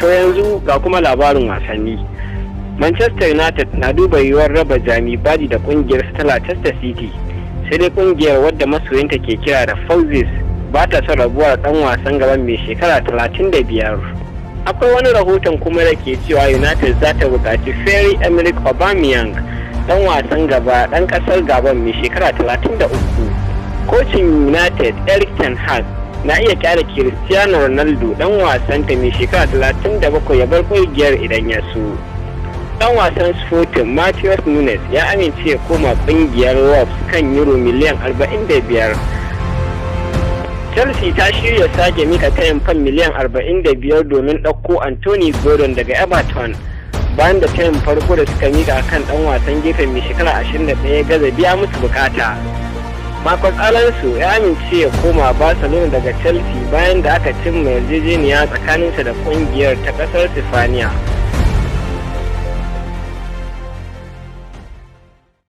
To yanzu ga kuma labarin wasanni. Manchester United na duba yiwuwar raba Jamie Vardy da kungiyar ta Leicester City. Sai dai kungiyar, wadda masoyinta ke kira da Foxes, ba ta son rabuwar dan wasan gaban mai shekara 35. Akwai wani rahoton kuma da ke cewa United za ta buƙaci Pierre Emerick Aubameyang, dan wasan gaba dan kasar Gabon mai shekara 33. Kocin United Erik ten Hag na iya kyale Cristiano Ronaldo, dan wasanta mai shekara 37, ya bar kungiyar idan ya so. Dan wasan Sporting Matheus Nunes ya amince ya koma kungiyar Wolves kan euro miliyan 45. Chelsea ta shirya sake mika tayin fan miliyan 45 domin ɗauko Anthony Gordon daga Everton, bayan da tayin farko da suka mika kan dan wasan gefen mai shekara 21 gaza biya musu bukata. Marcos Alonso ya amince ya koma Barcelona daga Chelsea bayan da aka cimma yarjejeniya tsakaninsa da kungiyar ta kasar Sifaniya.